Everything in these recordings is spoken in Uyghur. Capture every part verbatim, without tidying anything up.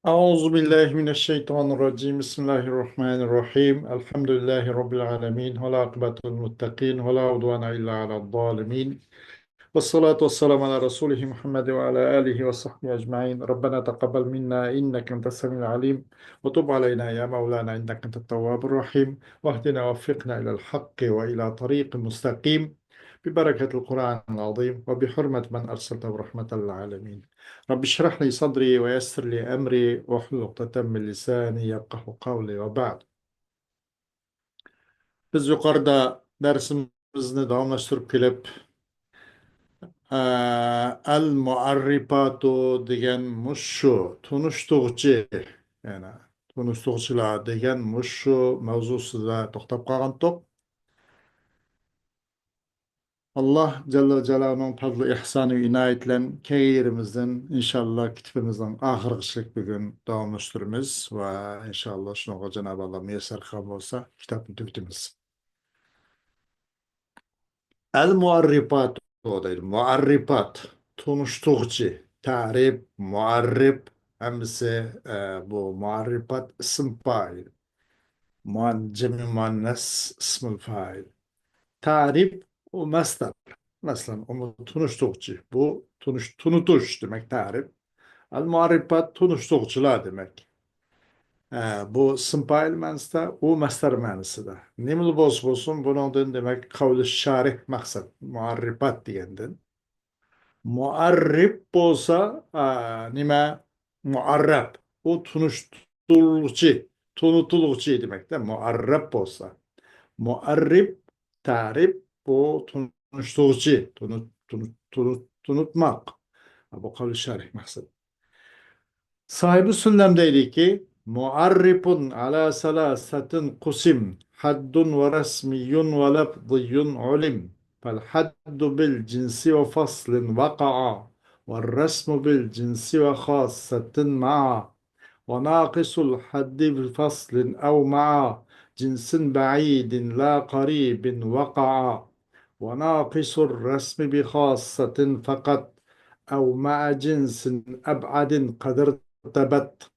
أعوذ بالله من الشيطان الرجيم. بسم الله الرحمن الرحيم. الحمد لله رب العالمين، والعاقبة للمتقين، ولا عدوان إلا على الظالمين. والصلاة والسلام على رسوله محمد وعلى آله وصحبه أجمعين. ربنا تقبل منا إنك أنت السميع العليم، وتب علينا يا مولانا إنك أنت التواب الرحيم، واهدنا ووفقنا إلى الحق وإلى طريق مستقيم، ببركة القرآن العظيم وبحرمة من أرسلته رحمة للعالمين. رب اشرح لي صدري ويسر لي أمري واحلل عقدة من لساني يفقهوا قولي وبعد. بىز يۇقىرىدا دەرسىمىزنى داۋاملاشتۇرۇپ كېلىپ، ئە، ئەل مۇئەررىپاتۇ دېگەن مۇشۇ تونۇشتۇرغۇچى، يەنى تونۇشتۇرغۇچىلار دېگەن مۇشۇ مەۋزۇسىدا توختاپ قالغانتۇق. ئاللا جەللە جالالۇنىڭ پەزلى ئىھسانى ئىنايىتى بىلەن كەيرىمىزدىن ئىنشاللا كىتابىمىزنىڭ ئاخىرغىچىلىك بۈگۈن داۋاملاشتۇرىمىز ۋە ئىنشاللا شۇنىڭغا جانابى ئاللا مۇيەسسەر قىلغان بولسا كىتابنى تۈگىتىمىز. ئەل مۇئەررىپاتۇ دەيدۇ. مۇئەررىپات، تونۇشتۇرغۇچى، تەرىپ، مۇئەررىپ، ھەممىسى، ئە، بۇ مۇئەررىپات ئىسىم پائىل. مۇئەن-، جەمئى مۇئەننەس ئىسمۇل فائىل. تەرىپ، ئۇ مەسدەر. مەسىلەن، ئۇمۇ تونۇشتۇرغۇچى. بۇ تونۇش-، تونۇتۇش دېمەك، تەرىپ. ئەل مۇئەررىپات، تونۇشتۇرغۇچىلار دېمەك. ئە، بۇ ئىسىم پائىل مەنىسىدە، ئۇ مەسدەر مەنىسىدە. نېمىلا بولسا بولسۇن، بۇنىڭدىن دېمەك، قەۋلى شارىھ مەقسەت، مۇئەررىپات دېگەندىن. مۇئەررىپ بولسا، ئا، نېمە؟ مۇئەررەپ. ئۇ تونۇشتۇرغۇچى، تونۇتۇلغۇچى دېمەكتە. مۇئەررەپ بولسا. مۇئەررىپ، تەرىپ، بۇ تونۇشتۇرغۇچى، تونۇ-، تونۇ-، تونۇ-، تونۇتماق. بۇ قەۋلى شارىھ مەقسەت. ساھىبى سۈللەم دەيدىكى، مۇئەررىپۇن ئەلا سەلاسەتىن قۇسىم، ھەددۇن ۋە رەسمىيۇن ۋە لەفزىيۇن ئۇلىم. فالحد بالجنس وفصل وقع، والرسم بالجنس وخاصة معا، وناقص الحد بفصل أو مع جنس بعيد لا قريب وقع، وناقص الرسم بخاصة فقط، أو مع جنس أبعد قد ارتبط،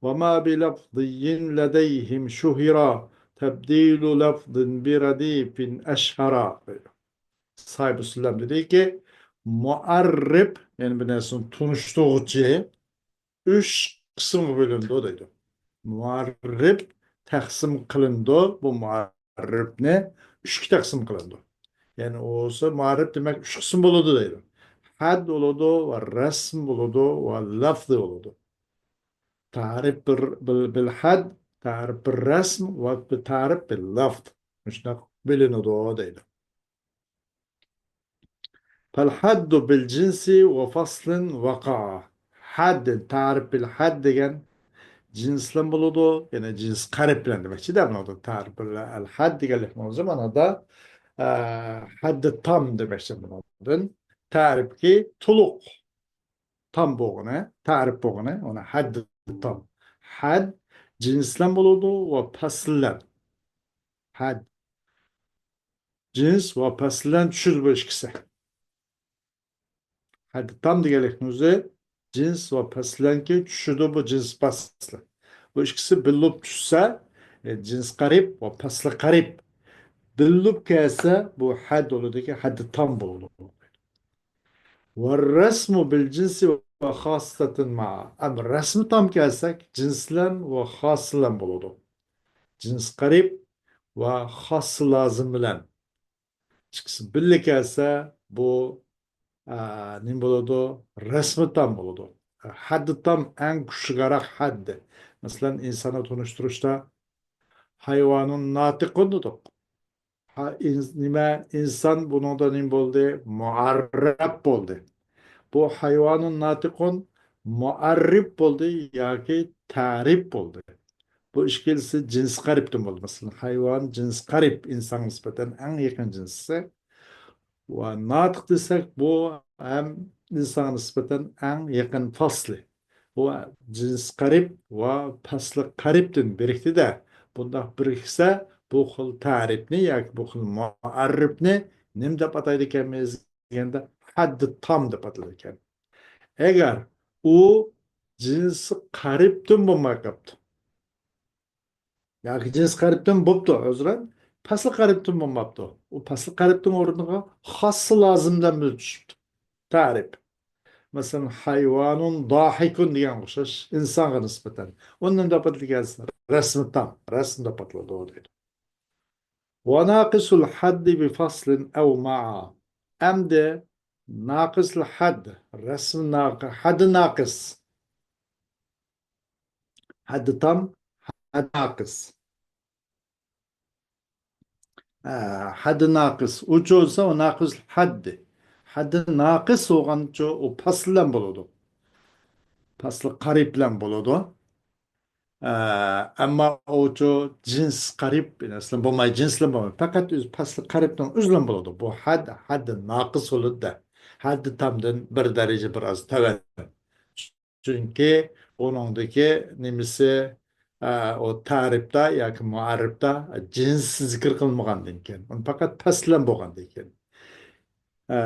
وما بلفظي لديهم شهر، تبديل لفظ برديف أشهر. ساھىبى سۈللەم دېدىكى، مۇئەررىپ، يەنى بىر نەرسىنى تونۇشتۇرغۇچى، ئۈچ قىسىمغا بۆلۈنىدۇ دەيدۇ. مۇئەررىپ تەقسىم قىلىنىدۇ. بۇ مۇئەررىپنى ئۈچكە تەقسىم قىلىنىدۇ. يەنى ئۇ بولسا مۇئەررىپ دېمەك ئۈچ قىسىم بولىدۇ دەيدۇ. ھەد بولىدۇ ۋە رەسم بولىدۇ ۋە لەفزى بولىدۇ. تەرىپ بىر، بىل، بىل ھەد، تەرىپ بىر رەسم ۋە بىل تەرىپ بىل لەفز. مۇشۇنداق بۆلۈنىدۇ دەيدۇ. فالحد بالجنس وفصل وقع. ھەد، تەرىپ بىل ھەد دېگەن جىنس بىلەن بولىدۇ، يەنى جىنس قەرىب بىلەن دېمەكچىدە، بۇنىڭدا تەرىپ بىل ئەل ھەد دېگەنلىكنىڭ ئۆزى مانادا، ئە، ھەددى تام دېمەكچى بۇنىڭدىن. تەرىپكى تولۇق تام بولغىنى، تەرىپ بولغىنى، ئۇنى ھەددى تام. ھەد جىنس بىلەن بولىدۇ ۋە پەسىل بىلەن. ھەد جىنس ۋە پەسىل بىلەن چۈشىدۇ بۇ ئىككىسى. ھەددى تام دېگەنلىكنىڭ ئۆزى جىنس ۋە پەسىلدىنكى چۈشىدۇ بۇ جىنس پەسلى. بۇ ئىككىسى بىللۇپ چۈشسە، ئە، جىنس قەرىب ۋە پەسلى قەرىب. بىللۇپ كەلسە، بۇ ھەد بولىدىكى، ھەددى تام بولىدۇ. والرسم بالجنس وخاصة مع. ئەمما رەسمى تام كەلسەك، جىنس بىلەن ۋە خاس بىلەن بولىدۇ. جىنس قەرىب ۋە خاس لازىم بىلەن. ئىككىسى بىللە كەلسە، بۇ، ئە، نېمە بولىدۇ؟ رەسمى تام بولىدۇ. ھەددى تام ئەڭ كۈچلۈكرەك ھەددى. مەسىلەن، ئىنساننى تونۇشتۇرۇشتا ھايۋانۇن ناتىقۇن دېدۇق. ھا، ئىنس-، نېمە، ئىنسان بۇنىڭدا نېمە بولدى؟ مۇئەررەپ بولدى. بۇ ھايۋانۇن ناتىقۇن مۇئەررىپ بولدى ياكى تەرىپ بولدى. بۇ ئىككىلىسى جىنس قەرىبتىن بولدى. مەسىلەن، ھايۋان جىنس قەرىب، ئىنسانغا نىسبەتەن ئەڭ يېقىن جىنسى. ۋە ناتىق دېسەك، بۇ ھەم ئىنسانغا نىسبەتەن ئەڭ يېقىن پەسلى. بۇ جىنس قەرىب ۋە پەسلى قەرىبتىن بىرىكتى-دە. بۇنداق بىرىكسە، بۇ خىل تەرىپنى ياكى بۇ خىل مۇئەررىپنى نېمە دەپ ئاتايدىكەنمىز دېگەندە، ھەددى تام دەپ ئاتىلىدىكەن. ئەگەر ئۇ جىنسى قەرىبتىن بولماي قاپتۇ. ياكى جىنسى قەرىبتىن بوپتۇ، ئۆزرەن، پەسلى قەرىبتىن بولماپتۇ. ئۇ پەسلى قەرىبتىن ئورنىغا خاسسى لازىمدىن بىر چۈشۈپتۇ. تەرىپ. مەسىلەن، ھايۋانۇن داھىكۇن دېگەنگە ئوخشاش ئىنسانغا نىسبەتەن. ئۇنى نېمە دەپ ئاتىدىكەنسىز؟ رەسمى تام، رەسىم دەپ ئاتىلىدۇ دەيدۇ. وناقص الحد بفصل أو مع. ئەمدى ناقىسل ھەد، رەسمى ناقى-، ھەددى ناقىس. ھەددى تام، ھەددى ناقىس. ھە، ھەددى ناقىس. ئۇچۇ بولسا ئۇ ناقىس ھەددى. ھەددى ناقىس بولغانچۇ ئۇ پەسلى بىلەن بولىدۇ. پەسلى قەرىب بىلەن بولىدۇ. ئە، ئەمما ئۇچۇ جىنس قەرىب، ئەسلى بولماي، جىنس بىلەن بولماي. پەقەت ئۆزى پەسلى قەرىبنىڭ ئۆزى بىلەن بولىدۇ. بۇ ھەد، ھەددى ناقىس بولىدۇ-دە. ھەددى تامدىن بىر دەرىجە بىر ئاز تۆۋەن. چۈنكى ئۇنىڭدىكى نېمىسى، ئە، ئۇ تەرىپتا ياكى مۇئەررىپتا جىنس زىكىر قىلمىغاندىن كېيىن، ئۇنى پەقەت پەسلەن بولغاندىن كېيىن، ئە،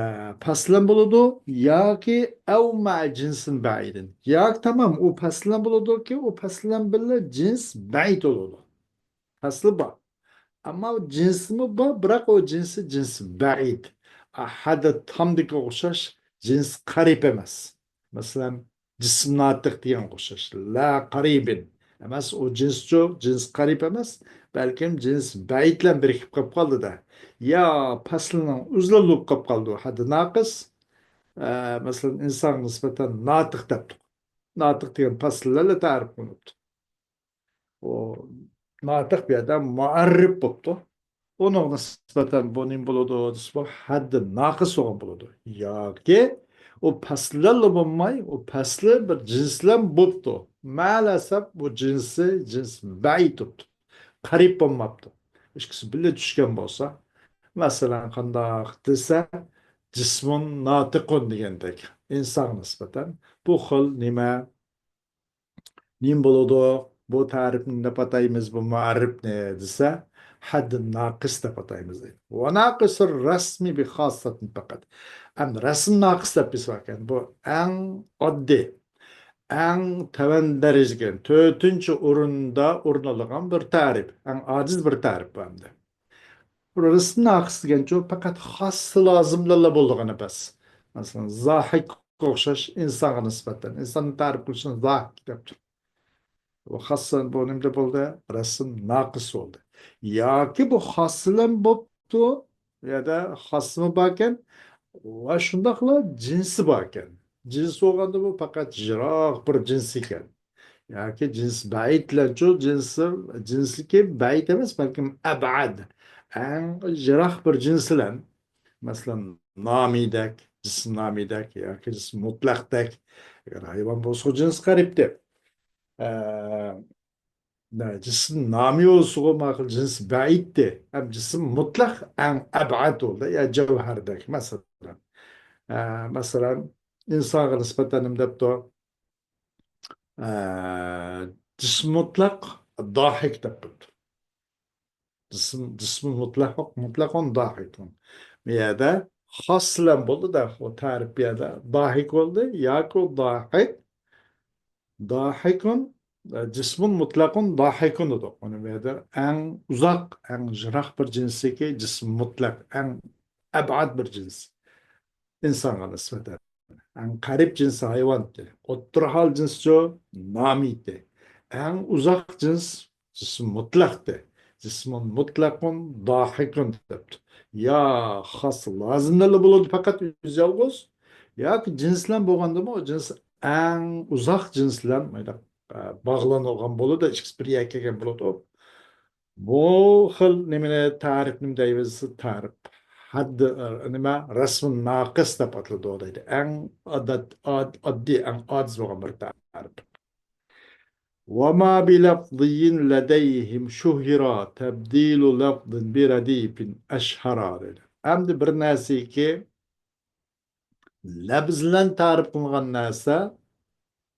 پەسلەن بولىدۇ ياكى ئەۋ مەئە جىنسىن بەئىدىن. ياكى تامام، ئۇ پەسلەن بولىدۇكى، ئۇ پەسلەن بىللە جىنس بەئىد بولىدۇ. پەسلى بار. ئەمما جىنسىمۇ بار، بىراق ئۇ جىنسى جىنس بەئىد. ئەھەدە تامدىكى ئوخشاش جىنس قەرىب ئەمەس. مەسىلەن، جىسم ناتىق دېگەنگە ئوخشاش. لا قەرىبىن ئەمەس، ئۇ جىنسچۇ، جىنس قەرىب ئەمەس، بەلكىم جىنس بەئىد بىلەن بىرىكىپ قېلىپ قالدى-دە. يا پەسلىنىڭ ئۆزىلا بولۇپ قېلىپ قالدى، ھەددى ناقىس. ئە، مەسىلەن، ئىنسانغا نىسبەتەن ناتىق دەپتۇق. ناتىق دېگەن پەسىللەرلا تەرىپ قىلىنىپتۇ. ئۇ ناتىق بۇ يەردە مۇئەررىپ بوپتۇ. ئۇنىڭغا نىسبەتەن بۇ نېمە بولىدۇ دېسە، بۇ ھەددى ناقىس بولغان بولىدۇ. ياكى ئۇ پەسلىلەرلا بولماي، ئۇ پەسلى بىر جىنسلەن بوپتۇ. مەلەسەپ بۇ جىنسى جىنس بەئىد بوپتۇ. قەرىب بولماپتۇ. ئىككىسى بىللە چۈشكەن بولسا، مەسىلەن، قانداق دېسە، جىسمۇن ناتىقۇن دېگەندەك، ئىنسانغا نىسبەتەن بۇ خىل نېمە نېمە بولىدۇ؟ بۇ تەرىپنى دەپ ئاتايمىز، بۇ مۇئەررىپنى دېسە، ھەددى ناقىس دەپ ئاتايمىز دەيدۇ. وناقص الرسم بخاصة فقط. ئەمدى رەسىم ناقىس دەپ بىز باركەن. بۇ ئەڭ ئاددىي، ئەڭ تۆۋەن دەرىجىگە، تۆتىنچى ئورۇندا ئورۇن ئالىدىغان بىر تەرىپ، ئەڭ ئاجىز بىر تەرىپ بۇ ئەمدى. رەسىم ناقىس دېگەنچۇ پەقەت خاس لازىملارلا بولىدىغىنى بەس. مەسىلەن، زاھىكقا ئوخشاش ئىنسانغا نىسبەتەن. ئىنساننى تەرىپ قىلىشنى زاھىك دەپتۇ. بۇ خاس بۇ نېمىدە بولدى؟ رەسىم ناقىس بولدى. ياكى بۇ خاس بىلەن بوپتۇ، يا خاسمۇ باركەن ۋە شۇنداقلا جىنسى باركەن. جىنس بولغاندا بۇ پەقەت يىراق بىر جىنس ئىكەن. ياكى جىنس بەئىد بىلەنچۇ، جىنسى، جىنسلىكى بەئىد ئەمەس، بەلكىم ئەبئەد. ئەڭ يىراق بىر جىنس بىلەن. مەسىلەن، نامىدەك، جىسىم نامىدەك ياكى جىسىم مۇتلەقتەك. ئەگەر ھايۋان بولسىغۇ جىنس قەرىبتى. ئە، نە، جىسىم نامى بولسىغۇ ماقۇل جىنس بەئىدتى. ئەم جىسىم مۇتلەق ئەڭ ئەبئەد بولدى. يا جەۋھەردەك، مەسىلەن. ئە، مەسىلەن، ئىنسانغا نىسبەتەن نېمە دەپتۇ؟ ئە، جىسىم مۇتلەق داھىك دەپ بولدى. جىسىم، جىسىم مۇتلەق، مۇتلەقۇن داھىكۇن. بۇ يەردە خاس بىلەن بولدى-دە، ئۇ تەرىپ بۇ يەردە داھىك بولدى. ياكى داھىك، داھىكۇن، ئە، جىسمۇن مۇتلەقۇن داھىكۇن دېدۇق. ئۇنى بۇ يەردە ئەڭ ئۇزاق، ئەڭ يىراق بىر جىنسىكى جىسىم مۇتلەق، ئەڭ ئەبئەد بىر جىنس. ئىنسانغا نىسبەتەن. ئەڭ قەرىب جىنسى ھايۋانتى. ئوتتۇرا ھال جىنسىچۇ؟ نامىتى. ئەڭ ئۇزاق جىنس جىسىم مۇتلەقتى. جىسمۇن مۇتلەقۇن داھىكۇن دەپتۇ. يا خاس لازىملارلا بولىدۇ پەقەت ئۆزى يالغۇز. ياكى جىنس بىلەن بولغاندىمۇ ئۇ جىنس ئەڭ ئۇزاق جىنس بىلەن مۇنداق، ئە، باغلانغان بولىدۇ، ئىككىسى بىر يەرگە كەلگەن بولىدۇ. بۇ خىل نېمىنى تەرىپ نېمە دەيمىز؟ تەرىپ. ھەددى، ئە، نېمە؟ رەسمى ناقىس دەپ ئاتىلىدۇ دەيدۇ. ئەڭ ئادەت-، ئاد-، ئاددىي، ئەڭ ئاجىز بولغان بىر تەرىپ. وما بلفظي لديهم شهر تبديل لفظ برديف أشهر دەيدۇ. ئەمدى بىر نەرسىكى لەپز بىلەن تەرىپ قىلىنغان نەرسە،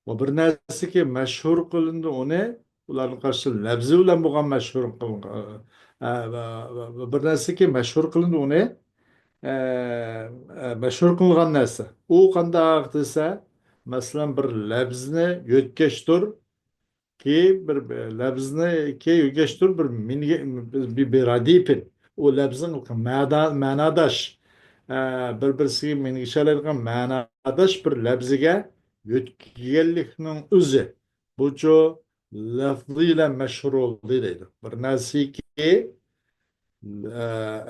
ۋە بىر نەرسىكى مەشھۇر قىلىندى ئۇنى، ئۇلارنىڭ قارىشى لەپزى بىلەن بولغان مەشھۇر قىلىنغان، ئە، ۋە، ۋە، ۋە بىر نەرسىكى مەشھۇر قىلىندى ئۇنى، ئە، ئە، مەشھۇر قىلىنغان نەرسە. ئۇ قانداق دېسە، مەسىلەن، بىر لەپزنى يۆتكەشتۇر، كى بىر لەپزنى كى يۆتكەشتۇر بىر مىنگە، بىر، بىر رەدىپىن. ئۇ لەپزنىڭ مەدا-، مەناداش، ئە، بىر-بىرسىگە مىنگىشەلەيدىغان مەناداش بىر لەپزىگە يۆتكىگەنلىكنىڭ ئۆزى. بۇچۇ لەفزى بىلەن مەشھۇر بولدى دەيدۇ. بىر نەرسىكى، ئە،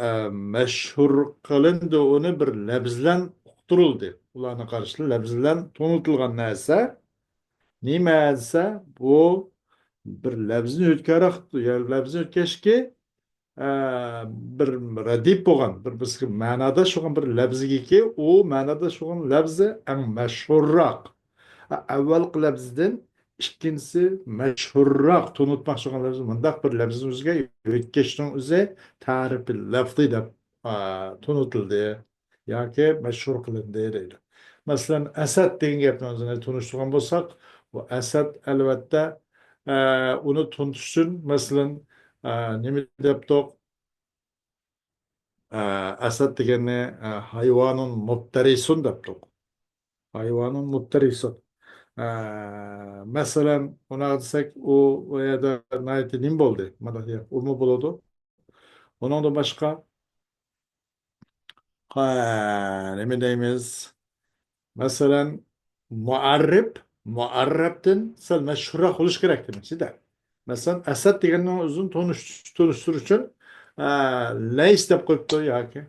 ئە، مەشھۇر قىلىندى، ئۇنى بىر لەپز بىلەن ئۇقتۇرۇلدى. ئۇلارنىڭ قارىشىدا لەپز بىلەن تونۇتۇلغان نەرسە نېمە دېسە، بۇ بىر لەپزنى يۆتكەرەك، يا لەپزنى يۆتكەشكى، ئە، بىر رەدىپ بولغان، بىر، بىر مەناداش بولغان بىر لەپزگىكى، ئۇ مەناداش بولغان لەپزى ئەڭ مەشھۇرراق. ئە، ئەۋۋەلقى لەپزدىن ئىككىنچىسى مەشھۇرراق تونۇتماقچى بولغان لەپز. مۇنداق بىر لەپزنى ئۆزىگە يۆتكەشنىڭ ئۆزى تەرىپى لەفزى دەپ، ئە، تونۇتۇلدى ياكى مەشھۇر قىلىندى دەيدۇ. مەسىلەن، ئەسەد دېگەن گەپنى ئۆزىنى تونۇشتۇرغان بولساق، بۇ ئەسەد، ئەلۋەتتە، ئە، ئۇنى تونۇتۇش ئۈچۈن، مەسىلەن، ئە، نېمە دەپتۇق؟ ئە، ئەسەد دېگەننى، ئە، ھايۋانۇن مۇپتەرىسۇن دەپتۇق. ھايۋانۇن مۇپتەرىسۇن. ئە، مەسىلەن، ئۇنداق دېسەك، ئۇ، ئۇ يەردە ناھايىتى نېمە بولدى؟ مانا، ئۇمۇ بولىدۇ. ئۇنىڭدىن باشقا، ھە، نېمە دەيمىز؟ مەسىلەن، مۇئەررىب، مۇئەررەبتىن سەل مەشھۇرراق بولۇشى كېرەك دېمەكچىدە. مەسىلەن، ئەسەد دېگەننىڭ ئۆزىنى تونۇش-، تونۇشتۇرۇش ئۈچۈن، ئە، لەيس دەپ قويۇپتۇ ياكى.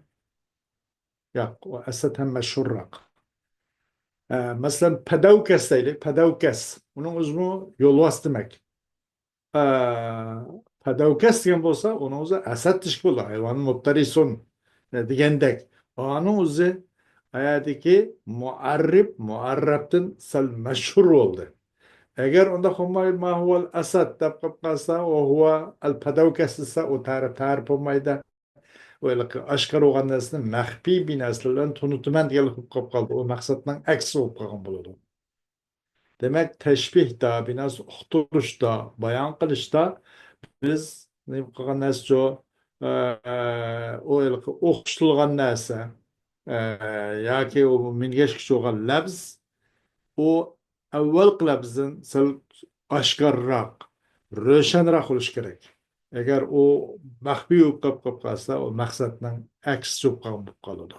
ياق، ئۇ ئەسەد ھەم مەشھۇرراق. ئە، مەسىلەن، پەدەۋكەس دەيلى، پەدەۋكەس. ئۇنىڭ ئۆزىمۇ يولۋاس دېمەك. ئە، پەدەۋكەس دېگەن بولسا، ئۇنىڭ ئۆزى ئەسەد دېيىشكە بولىدۇ، ھايۋان مۇپتەرىسۇن، ئە، دېگەندەك. ئانىڭ ئۆزى ئايەتتىكى مۇئەررىب، مۇئەررەبتىن سەل مەشھۇر بولدى. ئەگەر ئۇنداق بولماي، ما ھۇۋەل ئەسەد دەپ قېلىپ قالسا، ۋە ھۇۋە ئەل پەدەۋكەس دېسە، ئۇ تەرىپ، تەرىپ بولمايدۇ. ئۇ ھېلىقى ئاشكارا بولغان نەرسىنى مەخپىي بىر نەرسىلەر بىلەن تونۇتىمەن دېگەنلىك بولۇپ قېلىپ قالدى. ئۇ مەقسەتنىڭ ئەكسى بولۇپ قالغان بولىدۇ. دېمەك، تەشبىھدا، بىناسى ئۇقتۇرۇشتا، بايان قىلىشتا بىز نېمە قىلغان نەرسىچۇ؟ ئە، ئۇ ھېلىقى ئوخشىتىلغان نەرسە، ئە، ياكى ئۇ مىنگەشكە چوغان لەپز، ئۇ ئەۋۋەلقى لەپزدىن سەل ئاشكارىراق، روشەنراق بولۇشى كېرەك. ئەگەر ئۇ مەخپىي بولۇپ قېلىپ، قېلىپ قالسا، ئۇ مەقسەتنىڭ ئەكسىچە بولۇپ قالغان بولۇپ قالىدۇ.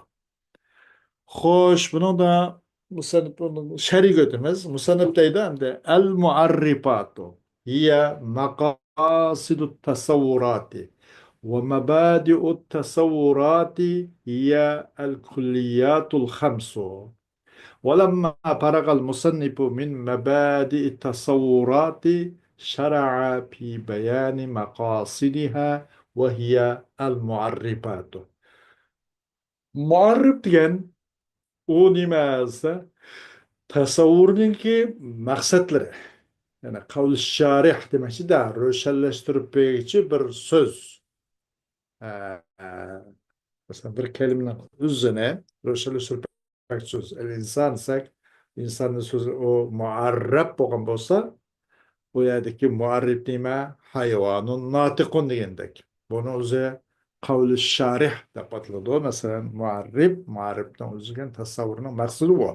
خوش، بۇنىڭدا مۇسەننىپ شەرھىگە ئۆتىمىز. مۇسەننىپ دەيدۇ ئەمدى، ئەل مۇئەررىپاتۇ ھىيە مەقاسىدۇت تەسەۋۋۇراتى ۋە مەبادىئۇت تەسەۋۋۇراتى ھىيە ئەل كۇللىياتۇل خەمسۇ. ولما فرغ المصنف من مبادئ التصورات شرع في بيان مقاصدها وهي المعرفات. مۇئەررىپ دېگەن ئۇ نېمە دېسە، تەسەۋۋۇرنىڭكى مەقسەتلىرى. يەنى قەۋل شارىھ دېمەكچىدە، روشەنلەشتۈرۈپ بەرگۈچى بىر سۆز. ئە، ئە، مەسىلەن، بىر كەلىمىنىڭ ئۆزىنى روشەنلەشتۈرۈپ بەرگۈچى سۆز. ئەل ئىنسان دېسەك، ئىنساننىڭ سۆزى ئۇ مۇئەررەپ بولغان بولسا، ئۇ يەردىكى مۇئەررىپ نېمە؟ ھايۋانۇن ناتىقۇن دېگەندەك. بۇنىڭ ئۆزى قەۋلى شارىھ دەپ ئاتىلىدۇ. مەسىلەن، مۇئەررىپ، مۇئەررىپنىڭ ئۆزى دېگەن تەسەۋۋۇرنىڭ مەقسىتى بۇ.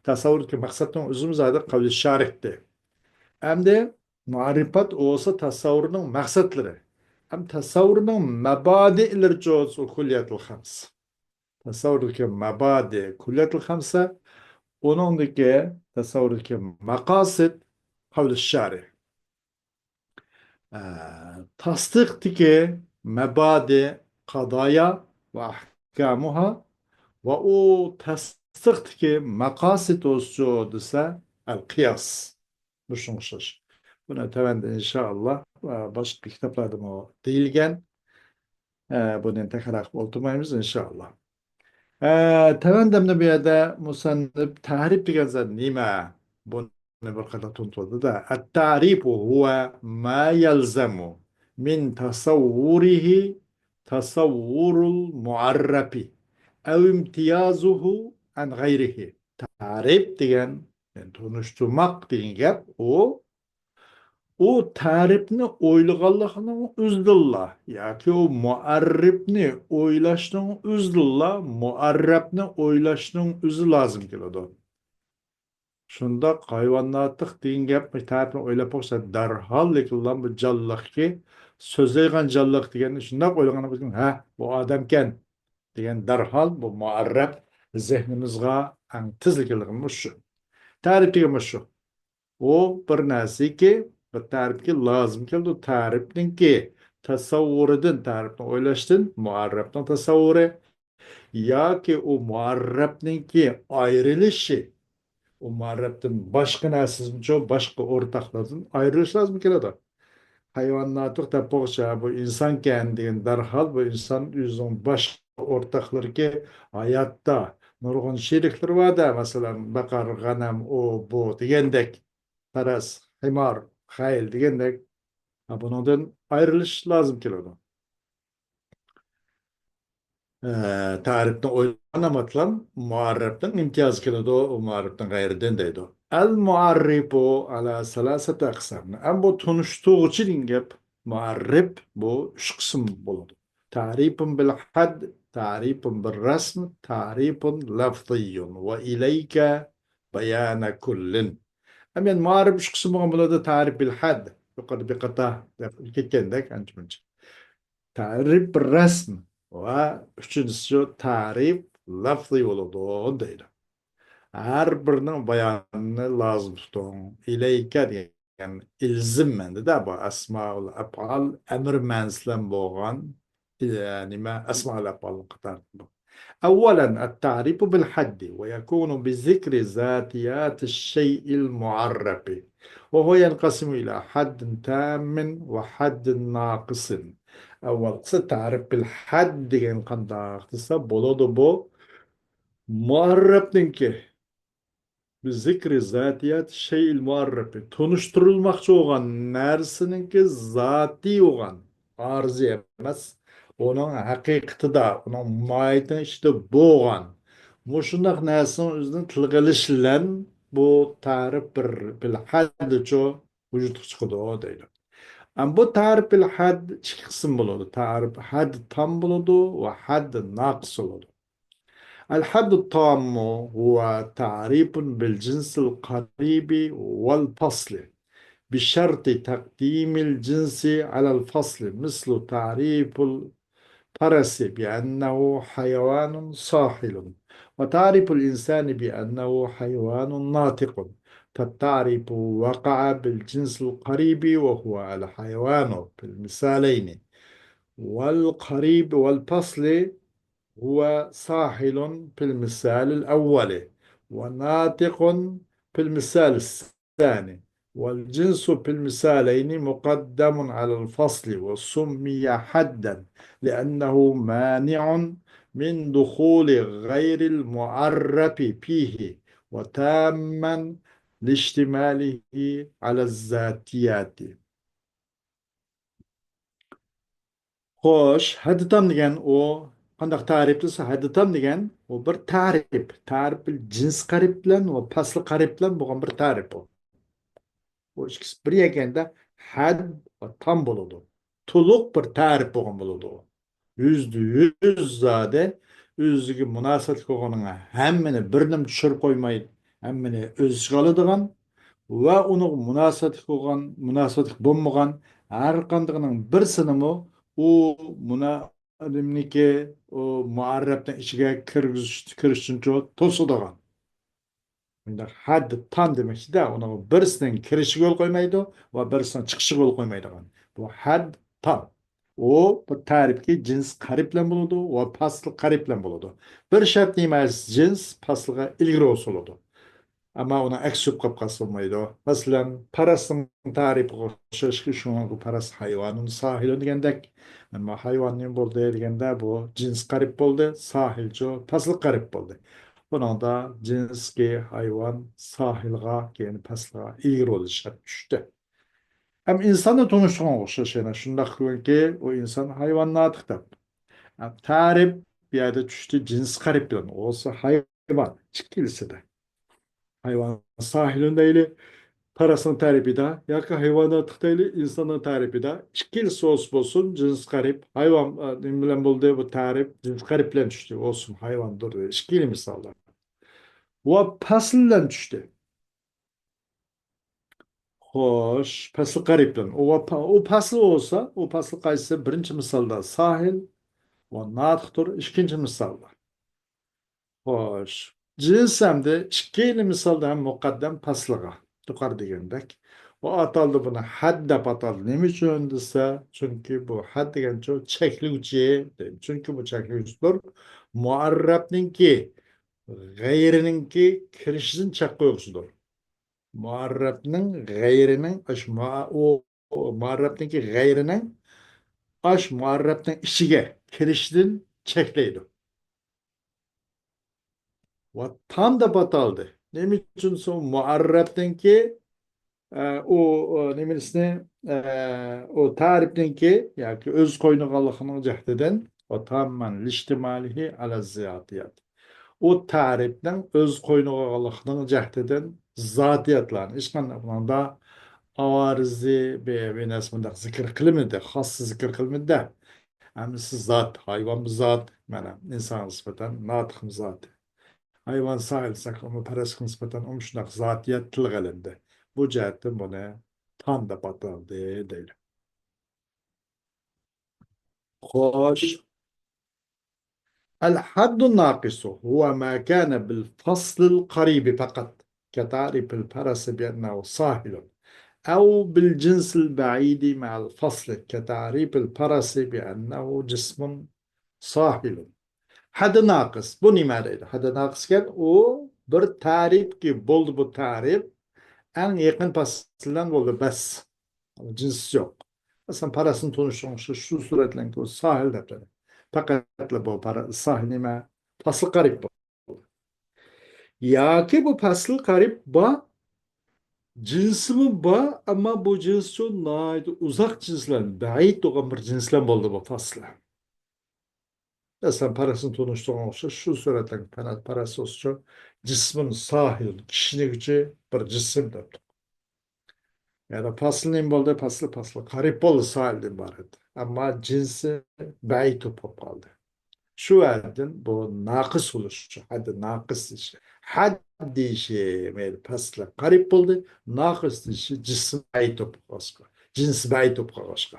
تەسەۋۋۇردىكى مەقسەتنىڭ ئۆزىمۇ زادى قەۋلى شارىھتى. ئەمدى مۇئەررىپات بولسا تەسەۋۋۇرنىڭ مەقسەتلىرى. ئەم تەسەۋۋۇرنىڭ مەبادىئلىرىچۇ كۇللىياتۇل خەمس. تەسەۋۋۇردىكى مەبادىئ كۇللىياتۇل خەمسە، ئۇنىڭدىكى تەسەۋۋۇردىكى مەقاسىد قەۋلى شارىھ. ئە، تەستىقتىكى مەبادىئ قەزايا ۋە ئەھكامۇھا ۋە ئۇ تەستىقتىكى مەقاسىد ئوزچۇ دېسە، ئەل قىياس. مۇشۇنىڭغا ئوخشاش. بۇنى تۆۋەندە ئىنشائاللا، ئە، باشقا كىتابلاردىمۇ دېيىلگەن. ئە، بۇنى تەكرار قىلىپ ئولتۇرمايمىز ئىنشائاللا. ئە، تۆۋەندە مۇنۇ بۇ يەردە مۇسەننىپ تەرىپ دېگەن زات نېمە؟ بۇنى بىر قېتىم تونۇتۇۋالدى-دە. التعريف هو ما يلزم من تصوره تصور المعرف أو امتيازه عن غيره. تەرىپ دېگەن، يەنى تونۇشتۇرماق دېگەن گەپ، ئۇ ئۇ تەرىپنى ئويلىغانلىقىنىڭ ئۆزىدىنلا ياكى ئۇ مۇئەررىپنى ئويلاشنىڭ ئۆزىدىنلا مۇئەررەپنى ئويلاشنىڭ ئۆزى لازىم كېلىدۇ. شۇنداق ھايۋان ناتىق دېگەن گەپ، مۇشۇ تەرىپنى ئويلاپ باقسا، دەرھال لېكىنلا بۇ جانلىقكى، سۆزلەيدىغان جانلىق دېگەننى شۇنداق ئويلىغاندىن كېيىن، ھە، بۇ ئادەمكەن دېگەن دەرھال بۇ مۇئەررەپ زېھنىمىزغا ئەڭ تېزلىكىدىغىنى مۇشۇ. تەرىپ دېگەن مۇشۇ. ئۇ بىر نەرسىكى، بىر تەرىپكە لازىم كېلىدۇ. تەرىپنىڭكى تەسەۋۋۇرىدىن، تەرىپنى ئويلاشتىن مۇئەررەپنىڭ تەسەۋۋۇرى ياكى ئۇ مۇئەررەپنىڭكى ئايرىلىشى، ئۇ مۇئەررەپتىن باشقا نەرسىدىنچۇ، باشقا ئورتاقلاردىن ئايرىلىش لازىم كېلىدۇ. ھايۋان ناتىق دەپ بولغۇچە، بۇ ئىنسانكەن دېگەن دەرھال بۇ ئىنسان ئۆزىنىڭ باشقا ئورتاقلىرىكى ھاياتتا نۇرغۇن شېرىكلىرى بار-دە، مەسىلەن، بەقەر، غەنەم، ئۇ، بۇ دېگەندەك، پەرەس، ھىمار، خەيل دېگەندەك، ھە، بۇنىڭدىن ئايرىلىش لازىم كېلىدۇ. ئە، تەرىپنى ئويلىغان ئاماتلام مۇئەررەپنىڭ ئىمتىيازى كېلىدۇ، ئۇ مۇئەررەپنىڭ غەيرىدىن دەيدۇ. ئەل مۇئەررىپۇ ئەلا سەلاسەتە ئەقسام. ئەم بۇ تونۇشتۇرغۇچى دېگەن گەپ، مۇئەررىپ بۇ ئۈچ قىسىم بولىدۇ. تەرىپۇن بىل ھەد، تەرىپۇن بىل رەسم، تەرىپۇن لەفزىيۇن ۋە ئىلەيكە بەيانە كۇللىن. ئەم يەنە مۇئەررىپ ئۈچ قىسىم بولغان بولىدۇ. تەرىپ بىل ھەد، يۇقىرىدا بىر قاتار كەتكەندەك ئانچە مۇنچە. تەرىپ رەسم ۋە ئۈچىنچىسى تەرىپ لەفزىي بولىدۇ دەيدۇ. ھەر بىرىنىڭ بايانىنى لازىم تۇتۇڭ. ئىلەيكە دېگەن ئىلزىم مەنىدە بۇ ئەسمائۇل ئەپئال ئەمىر مەنىسى بىلەن بولغان، ئە، نېمە، ئەسمائۇل ئەپئال قاتارىدىن. أولا التعريف بالحد ويكون بذكر ذاتيات الشيء المعرف وهو ينقسم إلى حد تام وحد ناقص. ئەۋۋەلقىسى تەرىپ بىل ھەد دېگەن قانداق دېسە بولىدۇ بۇ مۇئەررەپنىڭكى. بىزىكرى زاتىيات شەيئىل مۇئەررەپى. تونۇشتۇرۇلماقچى بولغان نەرسىنىڭكى زاتىي بولغان، ئارزى ئەمەس، ئۇنىڭ ھەقىقىتىدا، ئۇنىڭ ماھىيىتىنىڭ ئىچىدە بولغان مۇشۇنداق نەرسىنىڭ ئۆزىنى تىلغا ئېلىش بىلەن بۇ تەرىپ بىر، بىل ھەددىچۇ ۋۇجۇدقا چىقىدۇ دەيدۇ. ئەم بۇ تەرىپ بىل ھەد ئىككى قىسىم بولىدۇ. تەرىپ ھەد تام بولىدۇ ۋە ھەد ناقىس بولىدۇ. الحد التام هو تعريف بالجنس القريب والفصل بشرط تقديم الجنس على الفصل، مثل تعريف الفرس بأنه حيوان صاحل، وتعريف الإنسان بأنه حيوان ناطق، فالتعريف وقع بالجنس القريب وهو الحيوان في المثالين، والقريب والفصل هو صاحل في المثال الأول وناطق في المثال الثاني، والجنس في المثالين مقدم على الفصل وسمي حدا لأنه مانع من دخول غير المعرف فيه وتاما لاشتماله على الذاتيات. خوش، ھەددى تام دېگەن ئۇ قانداق تەرىپ دېسە، ھەددى تام دېگەن ئۇ بىر تەرىپ. تەرىپ بىل جىنس قەرىپ بىلەن ۋە پەسلى قەرىپ بىلەن بولغان بىر تەرىپ ئۇ. ئۇ ئىككىسى بىر يەكەندە ھەد ۋە تام بولىدۇ. تولۇق بىر تەرىپ بولغان بولىدۇ. يۈزدە يۈز زادى ئۆزىگە مۇناسىۋەتلىك بولغاننىڭ ھەممىنى بىرنېمە چۈشۈرۈپ قويماي، ھەممىنى ئۆز ئىچىگە ئالىدىغان ۋە ئۇنىڭغا مۇناسىۋەتلىك بولغان، مۇناسىۋەتلىك بولمىغان ھەر قاندىقىنىڭ بىرسىنىمۇ ئۇ مۇنا-، نېمىنىكى، ئۇ مۇئەررەپنىڭ ئىچىگە كىرگۈزۈش، كىرىشتىنچۇ توسىدىغان. مۇنداق ھەد تام دېمەكچىدە، ئۇنىڭ بىرسىنىڭ كىرىشىگە يول قويمايدۇ ۋە بىرسىنىڭ چىقىشىغا يول قويمايدىغان. بۇ ھەد تام. ئۇ بۇ تەرىپكى جىنس قەرىپ بىلەن بولىدۇ ۋە پەسل قەرىپ بىلەن بولىدۇ. بىر شەرت نېمە؟ جىنس پەسلىگە ئىلگىرى بولسا بولىدۇ. ئەمما ئۇنىڭ ئەكسى بولۇپ قالسا بولمايدۇ. مەسىلەن، پەرەسنىڭ تەرىپىگە ئوخشاشكى، شۇنىڭغا پەرەس ھايۋانۇن ساھىلۇن دېگەندەك. ئەمما ھايۋان نېمە بولدى دېگەندە، بۇ جىنس قەرىپ بولدى، ساھىلچۇ پەسل قەرىپ بولدى. بۇنىڭدا جىنسكى ھايۋان ساھىلغا، كېيىن پەسلىغا ئىلگىرى بولۇش شەرت چۈشتى. ئەم ئىنساننى تونۇشتۇرغانغا ئوخشاش يەنە شۇنداقكى، ئۇ ئىنسان ھايۋان ناتىق دەپ. ئەم تەرىپ بۇ يەردە چۈشتى جىنس قەرىپ بىلەن. ئۇ بولسا ھايۋان، ئىككىلىسىدە. ھايۋان ساھىلۇن دەيلى، پەرەسنىڭ تەرىپىدە ياكى ھايۋان ناتىق دەيلى، ئىنساننىڭ تەرىپىدە. ئىككىلىسى بولسا بولسۇن، جىنس قەرىپ، ھايۋان، ئە، نېمە بىلەن بولدى؟ بۇ تەرىپ جىنس قەرىپ بىلەن چۈشتى. بولسۇن، ھايۋاندۇر. ئىككىلى مىسالدا. ۋە پەسىل بىلەن چۈشتى. خوش، پەسلى قەرىبتىن. ئۇ، ئۇ پەسلى بولسا، ئۇ پەسلى قايسى؟ بىرىنچى مىسالدا ساھىل، ئۇ ناتىقتۇر. ئىككىنچى مىسالدا. خوش. جىنس ھەمدە ئىككىيلى مىسالدا ھەم مۇقەددەم پەسلىغا، يۇقىرى دېگەندەك. ئۇ ئاتالدى، بۇنى ھەد دەپ ئاتالدى. نېمە ئۈچۈن دېسە، چۈنكى بۇ ھەد دېگەنچۇ چەكلىگۈچى. چۈنكى بۇ چەكلىگۈچىدۇر. مۇئەررەپنىڭكى، غەيرىنىڭكى كىرىشىدىن چەك قويغۇچىدۇر. مۇئەررەپنىڭ غەيرىنىڭ ئاش مۇئە-، ئۇ، ئۇ مۇئەررەپنىڭكى غەيرىنىڭ ئاش مۇئەررەپنىڭ ئىچىگە كىرىشىدىن چەكلەيدۇ. ۋە تام دەپ ئاتالدى. نېمە ئۈچۈن سو مۇئەررەپنىڭكى، ئە، ئۇ، ئۇ نېمىسىنى، ئە، ئۇ تەرىپنىڭكى ياكى ئۆز قوينىغانلىقىنىڭ جەھىتىدىن، ۋە تاممەن لىشتىمالىھى ئەلە زاتىيات. ئۇ تەرىپنىڭ ئۆز قوينىغا ئالغانلىقىنىڭ جەھىتىدىن زاتىيەتلەرنى، ھېچقانداق بۇنىڭدا ئارىزى بىر، بىر نەرسە مۇنداق زىكىر قىلمىدى، خاس زىكىر قىلمىدى. ھەممىسى زات، ھايۋانمۇ زات، مانا، ئىنسانغا نىسبەتەن ناتىقمۇ زات. ھايۋان ساھىل ساقلىما پەرەسكە نىسبەتەن ئۇمۇ شۇنداق زاتىيەت تىلغا ئېلىندى. بۇ جەھەتتىن بۇنى تام دەپ ئاتالدى دەيدۇ. خوش. الحد الناقص هو ما كان بالفصل القريب فقط، كتعريف الفرس بأنه ساهل، أو بالجنس البعيد مع الفصل، كتعريف الفرس بأنه جسم ساهل. ھەددى ناقىس. بۇ نېمە دەيدۇ؟ ھەددى ناقىس دېگەن ئۇ بىر تەرىپكى بولدى، بۇ تەرىپ ئەڭ يېقىن پەسىل بىلەن بولدى، بەس. جىنسى يوق. مەسىلەن، پەرەسنى تونۇشتۇرۇشتا شۇ سۈرەتلەنكى ساھىل دەپ دېدى. پەقەتلا بۇ پەرە-، ساھىل نېمە؟ پەسلى قەرىب بۇ. ياكى بۇ پەسلى قەرىب بار، جىنسىمۇ بار، ئەمما بۇ جىنس ئۈچۈن ناھايىتى ئۇزاق جىنسلار، بەئىد بولغان بىر جىنسلار بولدى بۇ پەسلى. مەسىلەن، پەرەسنى تونۇشتۇرغان ئوخشاش، شۇ سۈرەتلەنكى پەرە-، پەرەس بولسىچۇ، جىسمۇن ساھىل، كىشىنىڭكىچە بىر جىسىم دەپتۇ. يەنى پەسلى نېمە بولدى؟ پەسلى، پەسلى قەرىب بولدى، ساھىلدىن ئىبارەت. ئەمما جىنسى بەئىد بولۇپ قالدى. شۇ ھەددىن بۇ ناقىس بولۇش، شۇ ھەددى ناقىس دېيىش. ھەد دېيىشى، مەيلى، پەسلى قەرىب بولدى، ناقىس دېيىشى جىسىم بەئىد بولۇپ قالغاچقا، جىنسى بەئىد بولۇپ قالغاچقا.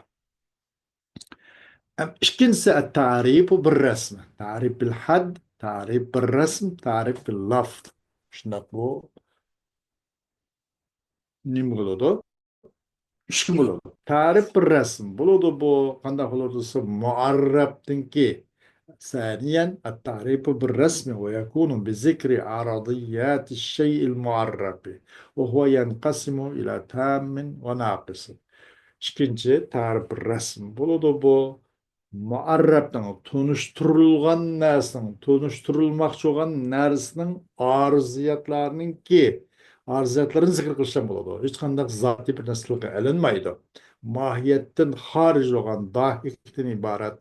ئەم، ئىككىنچىسى، التعريف بالرسم. تعريف بالحد، تعريف بالرسم، تعريف باللفظ. شۇنداق بۇ نېمە بولىدۇ؟ ئۈچ بولىدۇ. تعريف بالرسم بولىدۇ بۇ. قانداق بولىدۇ دېسە، مۇئەررەپنىڭكى. ثانيا، التعريف بالرسم ويكون بذكر عرضيات الشيء المعرف، وهو ينقسم إلى تام وناقص. ئىككىنچى، تەرىپ رەسىم بولىدۇ بۇ. مۇئەررەپنىڭ، تونۇشتۇرۇلغان نەرسىنىڭ، تونۇشتۇرۇلماقچى بولغان نەرسىنىڭ ئارزىياتلارنىڭكى، ئارزىياتلىرىنى زىكىر قىلىشتىن بولىدۇ. ھېچقانداق زاتىي بىر نەرسە تىلغا ئېلىنمايدۇ. ماھىيەتتىن خارىج بولغان، داھىكتىن ئىبارەت،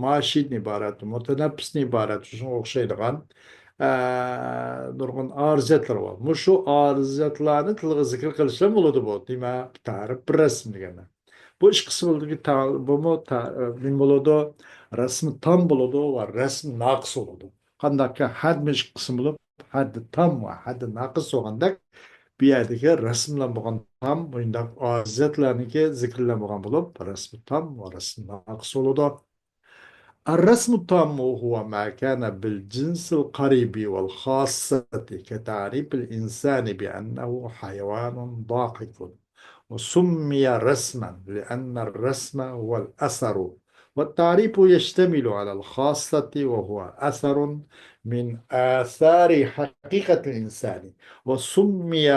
ماشىدىن ئىبارەت، مۇتەنەپپىستىن ئىبارەت، شۇنىڭغا ئوخشايدىغان، ئە، نۇرغۇن ئارزىياتلار بار. مۇشۇ ئارزىياتلارنى تىلغا زىكىر قىلىشتىن بولىدۇ بۇ. دېمەك، تەرىپ رەسىم دېگەندە. بۇ ئىككى قىسىمدىكى تا-، بۇمۇ تا-، نېمە بولىدۇ؟ رەسمى تام بولىدۇ ۋە رەسمى ناقىس بولىدۇ. قانداقكى ھەدمۇ ئىككى قىسىم بولۇپ، ھەددى تام ۋە ھەددى ناقىس بولغاندەك، بۇ يەردىكى رەسىم بىلەن بولغان تام، مۇنداق ئارزىيەتلەرنىڭكى زىكىر بىلەن بولغان بولۇپ، رەسمى تام ۋە رەسمى ناقىس بولىدۇ. الرسم التام هو ما كان بالجنس القريب والخاصة كتعريف الإنسان بأنه حيوان ضاحك، وسمي رسما لأن الرسم هو الأثر، والتعريف يشتمل على الخاصة وهو أثر من آثار حقيقة الإنسان، وسمي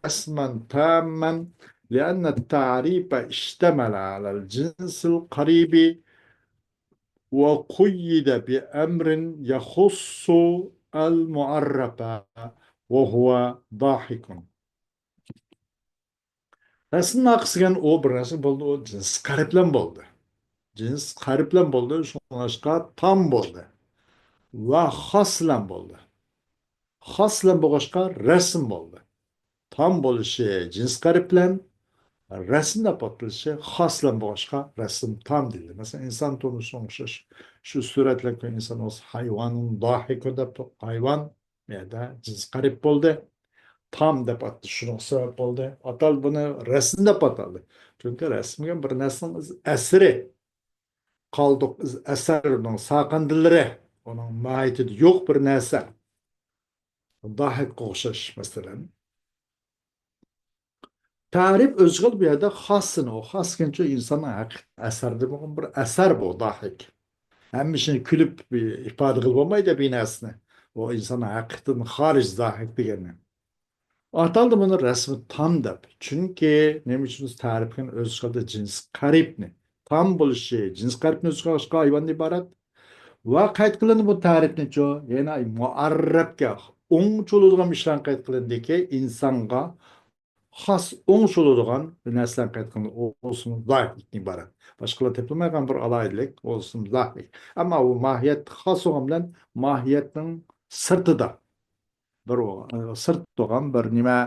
رسما تاما لأن التعريف اشتمل على الجنس القريب وقيد بأمر يخص المعرف وهو ضاحك. رەسىم ناقىس دېگەن ئۇ بىر نەرسە بولدى، ئۇ جىنس قەرىب بىلەن بولدى. جىنس قەرىب بىلەن بولدى، شۇڭلاشقا تام بولدى. ۋە خاس بىلەن بولدى. خاس بىلەن بولغاچقا رەسىم بولدى. تام بولۇشى جىنس قەرىب بىلەن، رەسىم دەپ ئاتىلىشى خاس بىلەن بولغاچقا رەسىم تام دېيىلدى. مەسىلەن، ئىنسان تونۇشىغا ئوخشاش شۇ سۈرەتلەرگە ئىنسان بولسا ھايۋانۇن داھىكۇن دەپ، ھايۋان بۇ يەردە جىنس قەرىب بولدى. تام دەپ ئاتىلىشى شۇنىڭغا سەۋەب بولدى. ئاتالدى بۇنى رەسىم دەپ ئاتالدى. چۈنكى رەسىمگە بىر نەرسىنىڭ ئىز ئەسىرى، قالدۇق ئىز ئەسەرنىڭ ساقىندىلىرى، ئۇنىڭ ماھىيىتىدە يوق بىر نەرسە. داھىكقا ئوخشاش، مەسىلەن. تەرىپ ئۆزى بۇ يەردە خاسسىنى، ئۇ خاس دېگەنچە ئىنساننىڭ ھەقىقىي ئەسەردە بولغان بىر ئەسەر بۇ، داھىك. ھەممە ئىشنى كۈلۈپ ئىپادە قىلىپ بولمايدۇ بىر نەرسىنى. ئۇ ئىنساننىڭ ھەقىقىتىدىن خارىج داھىك دېگەننى. ئاتالدى بۇنى رەسمى تام دەپ. چۈنكى نېمە ئۈچۈن دېسە تەرىپكە ئۆز ئىچىدە جىنس قەرىبنى. تام بولۇشى، جىنس قەرىبنى ئۆز ئىچىدە ئالغان ھايۋاندىن ئىبارەت. ۋە قەيت قىلىندى بۇ تەرىپنىچۇ، يەنە مۇئەررەبكە ئوڭچە بولىدىغان ئىشلارنى قەيت قىلىندىكى، ئىنسانغا خاس ئوڭچە بولىدىغان بىر نەرسىلەرنى قەيت قىلىندى. ئۇسۇل زاھىدتىن ئىبارەت. باشقىلار تېپىلمايدىغان بىر ئالاھىدىلىك، ئۇسۇل زاھىد. ئەمما ئۇ ماھىيەت خاس بولغان بىلەن ماھىيەتنىڭ سىرتىدا. بىر ئو-، سىرت بولغان بىر نېمە،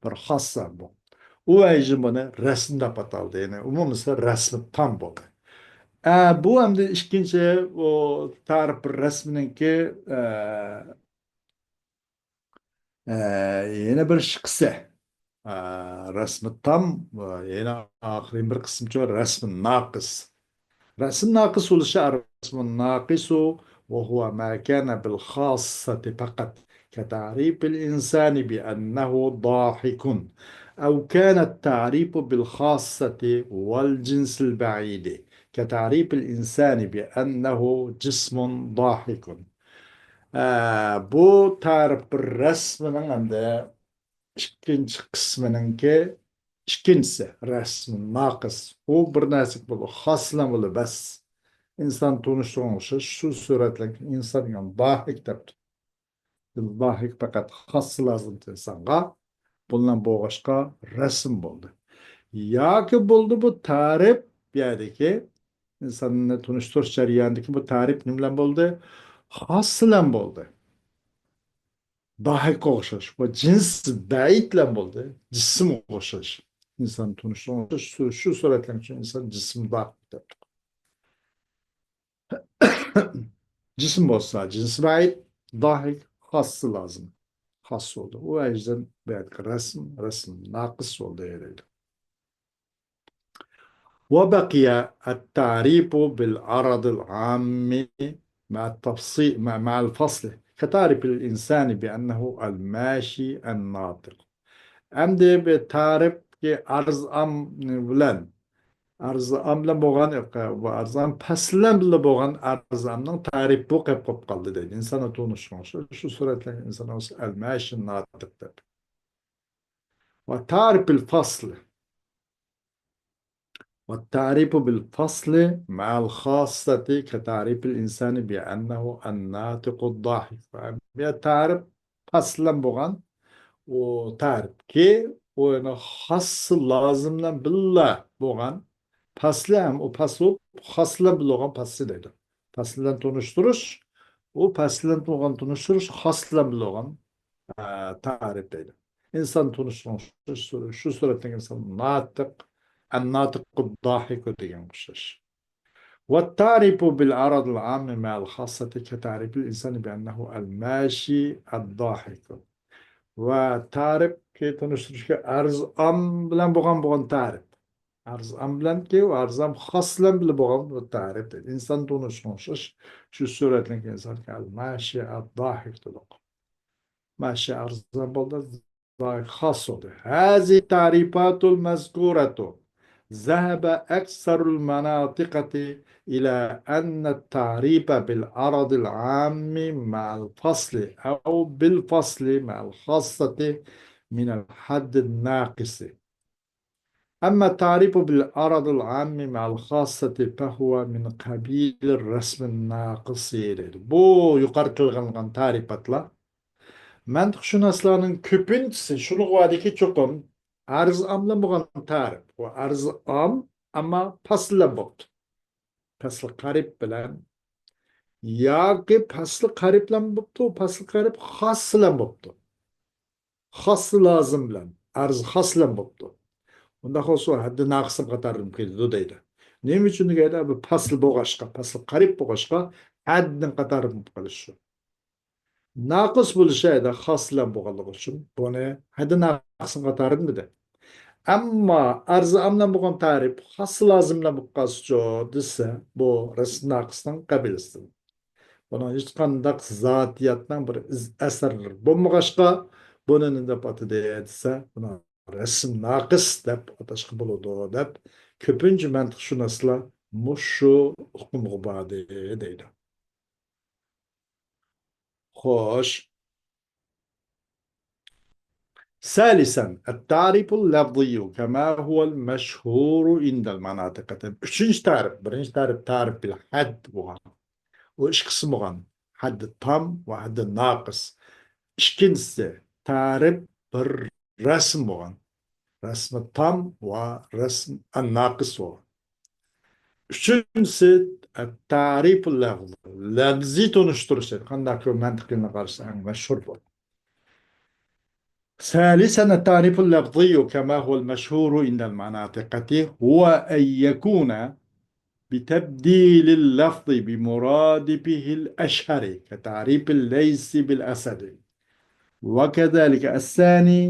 بىر خاس زات بۇ. ئۇ ئەيجىن بۇنى رەسىم دەپ ئاتالدى. يەنى ئومۇمىسى رەسمى تام بولدى. ئە، بۇ ئەمدى ئىككىنچى، ئۇ تەرىپ رەسمىنىڭكى، ئە، ئە، يەنە بىر شىقىسى. ئە، رەسمى تام، ئە، يەنە ئاخىرى بىر قىسىمچە رەسمى ناقىس. رەسىم ناقىس بولۇشى، الرسم الناقص وهو ما كان بالخاصة فقط، كتعريف الإنسان بأنه ضاحك، أو كان التعريف بالخاصة والجنس البعيد، كتعريف الإنسان بأنه جسم ضاحك. ئە، بۇ تەرىپ رەسمىنىڭ ئەمدى ئىككىنچى قىسمىنىڭكى ئىككىنچىسى، رەسىم ناقىس. ئۇ بىر نەرسە بولىدۇ، خاسلىق بولىدۇ، بەس. ئىنسان تونۇشتۇرغان ئوخشاش، شۇ سۈرەتلىك ئىنسان دېگەن داھىك دەپتۇ. داھىك پەقەت خاسسى لازىم ئىنسانغا. بۇنىڭ بولغاچقا رەسىم بولدى. ياكى بولدى بۇ تەرىپ، بۇ يەردىكى ئىنساننى تونۇشتۇرۇش جەريانىدىكى بۇ تەرىپ نېمە بىلەن بولدى؟ خاسسى بىلەن بولدى. داھىكقا ئوخشاش. بۇ جىنس بەئىد بىلەن بولدى. جىسىمغا ئوخشاش. ئىنسان تونۇشتۇرۇش شۇ، شۇ سۈرەتلەر ئۈچۈن ئىنسان جىسىم داھىك دەپتۇق. جىسىم بولسا جىنس بەئىد، داھىك خاسسى لازىم. خاس بولدى. ئۇ ئەجدىن بۇ يەردىكى رەسىم، رەسىم ناقىس بولدى دەيدۇ. وبقي التعريف بالعرض العام مع التفصيل، مع، مع الفصل، كتعريف الإنسان بأنه الماشي الناطق. ئەمدى بۇ تەرىپكە ئەرز ئام بىلەن، ئەرز ئام بىلەن بولغان، بۇ ئەرز ئام پەسلەن بىلەن بولغان ئەرز ئامنىڭ تەرىپى بۇ قېلىپ قالدى دەيدۇ. ئىنساننى تونۇشتۇرۇش شۇ سۈرەتلەر ئىنسان ئەلماشى ناتىق دەپ. وتعريف الفصل. والتعريف بالفصل مع الخاصة كتعريف الإنسان بأنه الناطق الضاحك. بۇ تەرىپ پەسلەن بولغان، ئۇ تەرىپكى، ئۇ يەنە خاس لازىم بىلەن بىللە بولغان، پەسلى ھەم ئۇ پەسلى بولۇپ، خاس بىلەن بىللە بولغان پەسلى دەيدۇ. پەسلى بىلەن تونۇشتۇرۇش، ئۇ پەسلى بىلەن بولغان تونۇشتۇرۇش، خاس بىلەن بىللە بولغان، ئە، تەرىپ دەيدۇ. ئىنسان تونۇشتۇرۇش، شۇ سۈرەتتىكى ئىنسان ناتىق، الناطق الضاحك دېگەن ئوخشاش. والتعريف بالعرض العام مع الخاصة كتعريف الإنسان بأنه الماشي الضاحك. ۋە تەرىپكى تونۇشتۇرۇشكە ئەرز ئام بىلەن بولغان، بولغان تەرىپ. ئەرز ئام بىلەنكى، ئەرز ئام خاس بىلەن بىللە بولغان بۇ تەرىپ. ئىنسان تونۇشتۇرۇش شۇ سۈرەتلىك ئىنسان الماشي الضاحك دېدۇق. ماشى ئەرز ئام بولدى. خاس بولدى. هذه التعريفات المذكورة ذهب أكثر المناطقة إلى أن التعريف بالعرض العام مع الفصل أو بالفصل مع الخاصة من الحد الناقص. أما التعريف بالعرض العام مع الخاصة فهو من قبيل الرسم الناقص دەيدۇ. بۇ يۇقىرى تىلغا ئېلىنغان تەرىپاتلار مەنتىقشۇناسلارنىڭ كۆپىنچىسى شۇنىڭغا باردىكى، چوقۇم ئەرز ئام بىلەن بولغان تەرىپ. ئۇ ئەرز ئام، ئەمما پەسلەن بوپتۇ. پەسلى قەرىب بىلەن ياكى پەسلى قەرىب بىلەن بوپتۇ، پەسلى قەرىب خاس بىلەن بوپتۇ. خاسسى لازىم بىلەن، ئەرز خاس بىلەن بوپتۇ. ئۇنداق بولسا ھەددى ناقىسنىڭ قاتارىدىن كېلىدۇ دەيدۇ. نېمە ئۈچۈن دېگەندە، بۇ پەسلى بولغاچقا، پەسلى قەرىب بولغاچقا، ھەددىنىڭ قاتارىدىن بولۇپ قېلىش شۇ. ناقىس بولۇشى ھەددى خاس بىلەن بولغانلىقى ئۈچۈن بۇنى ھەددى ناقىسنىڭ قاتارىدا دېدى. ئەمما ئەرزى ئام بىلەن بولغان تەرىپ خاس لازىم بىلەن بولۇپ قالسىچۇ دېسە، بۇ رەسىم ناقىسنىڭ قەبىلىسىدىن. بۇنىڭ ھېچقانداق زاتىيەتنىڭ بىر ئىز ئەسەرلىرى بولمىغاچقا، بۇنى نېمە دەپ ئاتىدى دېسە، بۇنى رەسىم ناقىس دەپ ئاتاشقا بولىدۇ دەپ كۆپىنچە مەنتىقشۇناسلار مۇشۇ ئۇقۇمغا باردى دەيدۇ. خوش. ثالثا، التعريف اللفظي كما هو المشهور عند المناطقة. ئۈچىنچى تەرىپ، بىرىنچى تەرىپ، تەرىپ بىل ھەد بولغان. ئۇ ئىككى قىسىم بولغان. ھەددى تام ۋە ھەددى ناقىس. ئىككىنچىسى، تەرىپ بىر رەسىم بولغان. رەسمى تام ۋە رەسم ناقىس بولغان. ئۈچىنچىسى، تەرىپ لەفزى، لەپزىي تونۇشتۇرۇش. قانداق مەنتىقىنى قارىسا ئەڭ مەشھۇر بۇ. ثالثا، التعريف اللفظي كما هو المشهور عند المناطقة هو أن يكون بتبديل اللفظ بمرادفه الأشهر كتعريف الليث بالأسد. وكذلك الثاني،